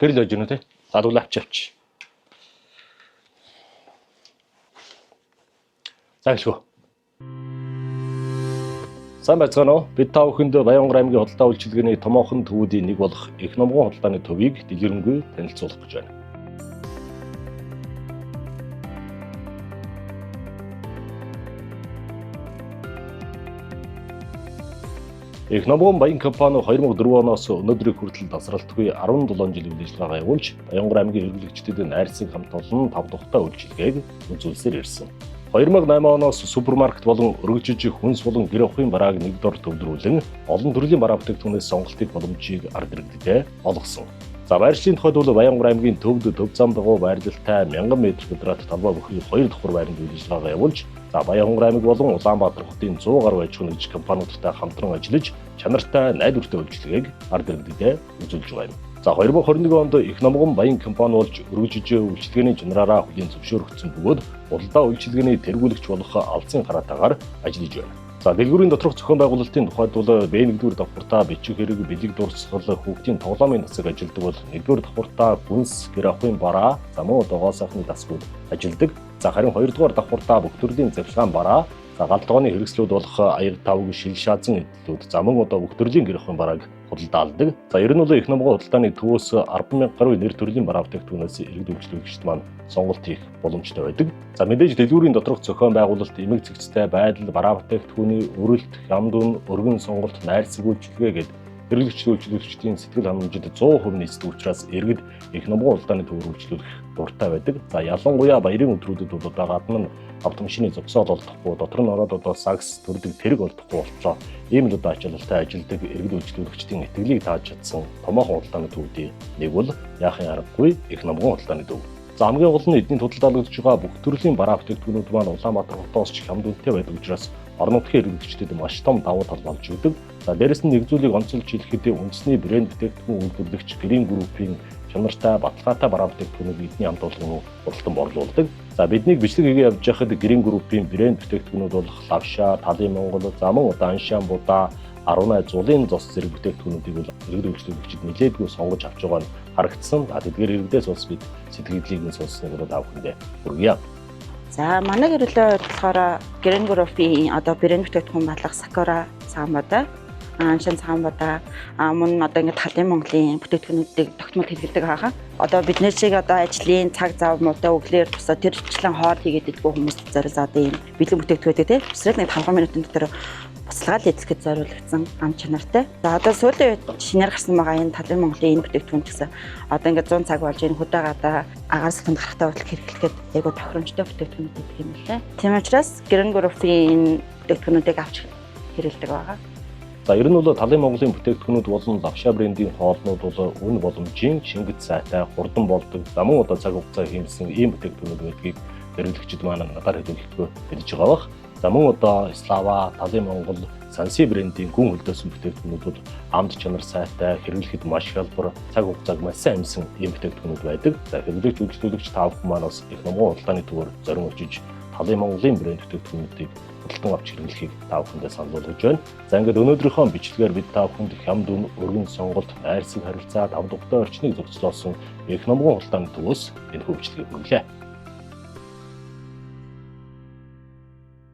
Гэрэл байж гэнэ үү те? За тэгвэл авч авч. За гэлхөө. Сайн байцгаана уу? Бид та бүхэнд Баянгар аймгийн худалдаа үйлчилгээний томоохон төвүүдийн нэг болох Их Номгон худалдааны төвийг дэлгэрэнгүй танилцуулах гэж байна. Их Номгон Баян компани 2004 оноос өнөөдрийг хүртэл тасралтгүй 17 жил үйл ажиллагаагаа явуулж, Баянгар аймгийн хэрэглэгчдэд найрсаг хамт олон тав тухтай үйлчилгээг үзүүлсээр ирсэн. 2008 оноос супермаркет болон өргөжиж хүнс болон гэр ахуйн барааг нэг дор төвлөрүүлэн олон төрлийн бараа бүтээгдэхүүнээс сонголтыг боломжийг ард иргэдэд олгосон. За байршлын тухайд бол Баянгар аймгийн төвд төв зам дагуу байрлалтай 1000 м квадрат талбай бүхий 2 давхар байранд үйл ажиллагаагаа явуулж, за Баянгар аймаг болон Улаанбаатар хотын 100 гаруй аж ахуйн нэгж компаниудтай хамтран ажиллаж чанартай найдвартай үйлчилгээг ард иргэдэд үзүүлж байгаа юм. За 2021 онд Их Номгон Баян компани болж өргөжиж үйлчилгээний чанараараа хүлээн зөвшөөрөгдсөн бөгөөд худалдаа үйлчилгээний тэргүүлэгч болох алсын хараатайгаар ажиллаж байна. За дэлгүүрийн доторх зохион байгуулалтын тухайд бол Б1-р давхартаа бичиг хэрэг, бэлэг дурсгал, хүүхдийн тоглоомын тасаг ажилладаг бол 1-р давхартаа хүнс, гэр ахуйн бараа, за мөн одоо гоо сайхны дасгууд ажилладаг. За харин 2-р давхартаа бүх төрлийн цахилгаан бараа, за гал тогооны хэрэгслүүд болох аяг тавг, шил шаазан эдлүүд, за мөн одоо бүх төрлийн гэр ахуйн барааг худалдаалдаг. За ер нь бол Их Номгон худалдааны төвөөс 10,000 гаруй нэр төрлийн бараа бүтээгдэхүүнээс иргэд үйлчлүүлэгчид маань сонголт хийх боломжтой байдаг. За мэдээж дэлгүүрийн доторх зохион байгуулалт, эмэг зэгцтэй байдал, бараа бүтээгдэхүүний өрөлт, хямд үн, өргөн сонголт, найрсаг үйлчилгээ гээд хэрэглэгч үйлчлүүлэгчдийн сэтгэл хангамжид 100% нийцдэг учраас иргэд Их Номгон худалдааны төвөөр үйлчлүүлэх дуртай байдаг. За ялангуяа баярын өдрүүдэд бол одоо гадна нь автомашины зогсоол олдохгүй, дотор нь ороод одоо сагс төрдөг тэрэг олдохгүй болтлоо. Ийм л одоо ачаалалтай ажилладаг иргэд үйлчлүүлэгчдийн итгэлийг тааж чадсан томоохон худалдааны төвүүдийн нэг бол яахын аргагүй Их Номгон худалдааны төв. За хамгийн гол нь эдний худалдаалагдж байгаа бүх төрлийн бараа бүтээгдэхүүнүүд маань Улаанбаатар хотоос ч хямд үнэтэй байдаг учраас орон нутгийн хэрэглэгчдэд маш том давуу тал болж өгдөг. За дээрэс нь нэг зүйлийг онцолж хэлэхэд үндэсний брэнд бүтээгдэхүүн үйлдвэрлэгч Green Group-ийн чанартай, баталгаатай бараа бүтээгдэхүүнийг эдний хамт олон худалдан борлуулдаг. За биднийг бичлэг хийгээ явж байхад Green Group-ийн брэнд бүтээгдэхүүнүүд болох лавша, талын Монгол, за мөн одоо Аншаан будаа, 18 зулын зос зэрэг бүтээгдэхүүнүүдийг бол иргэд үйлчлүүлэгчид нэлээдгүй сонгож авч байгаа нь харагдсан. За тэдгээр иргэдээс бас бид сэтгэлдлийг нь сонссныг бол та бүхэндээ хүргье. За манай гэрлөө болохоор Green Group-ийн одоо брэнд бүтээгдэхүүн болох Sakura цагаан будаа, Аншин цагаан будаа, мөн одоо ингээд талын Монголын бүтээгдэхүүнүүдийг тогтмол хэрэглэдэг байгаа. Одоо бид нар шиг одоо ажлын цаг зав муутай өглөөр тусаа тэрчлэн хоол хийгээд идэггүй хүмүүст зориулсан одоо ийм бэлэн бүтээгдэхүүнтэй тийм өсрэл нэг 5 минутын дотор буцалгаал эзлэхэд зориулагдсан ам чанартай. За одоо сүүлийн үед шинээр гарсан байгаа энэ талын Монголын энэ бүтээгдэхүүн ч гэсэн одоо ингээд 100 цаг болж энэ хөдөө гадаа агаар сэлэнд гарахтаа хүртэл хэрэглэхэд айгүй тохиромжтой бүтээгдэхүүнүүд гэдэг юм лээ. Тийм учраас Green Group-ийн энэ бүтээгдэхүүнүүдийг авч хэрэглэдэг байгаа. За ер нь бол талын Монголын бүтээгдэхүүнүүд болон лавша брендийн хоолнууд бол үн боломжийн шингэц сайтай хурдан болдог. За мөн одоо цаг хугацаа хиймсэн ийм бүтээгдэхүүнүүд байдгийг хэрэглэгчид маань надаар хэдүүлэлтгүй хэлж байгаа бах. За мөн одоо Слава, Талын Монгол, Санси брендийн гүн хөлдөөсөн бүтээгдэхүүнүүд бол амт чанар сайтай, хэрэглэхэд маш хялбар, цаг хугацааг маш сайн амьсан ийм бүтээгдэхүүнүүд байдаг. За хэрэглэгч үйлчлүүлэгч та бүхэн маань бас Их Номгон худалдааны төвөөр зорин очиж Талын Монголын брэнд бүтээгдэхүүнүүдийг худалдан авч хэрэглэхийг та бүхэндээ санал болгож байна. За ингээд өнөөдрийнхөө бичлэгээр бид та бүхэнд хямд үн, өргөн сонголт, найрсаг харилцаа, тав тухтай орчныг зохицлоосон Их Номгон худалдааны төвөөс энэхүү бичлэгийг хүргэлээ.